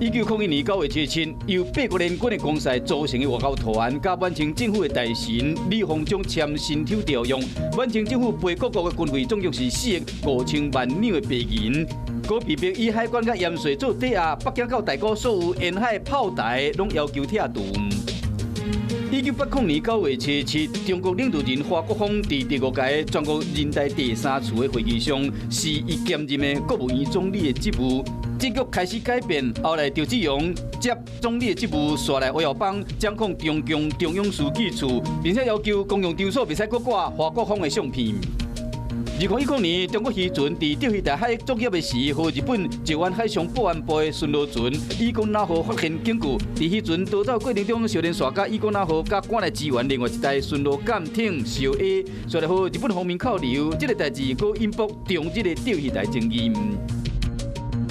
1901年9月27，由八國聯軍的攻勢組成的外交團，佮滿清政府的大臣李鴻章簽辛丑條約。滿清政府賠各國的軍費總共是4億5千萬兩的白銀。閣被迫以海關佮鹽稅做抵押，北京到大沽所有沿海炮台攏要求拆除。1980年9月27，中國領導人華國鋒佇第五屆全國人大第三次的會議上，辭伊兼任的國務院總理的職務，政局開始改變。後來趙紫陽接總理的職務，紲來胡耀邦掌控中共中央書記處，並且要求公共場所袂使閣掛華國鋒的相片。2010年，中國漁船佇釣魚台海域作業的時，予日本石垣海上保安部的巡邏船伊江那號發現警告。佇漁船逃走過程中，小連紲佮伊江那號佮趕來支援另外一台巡邏艦艇小 A，紲來予日本方面扣留。這個代誌閣引爆中日的釣魚台爭議。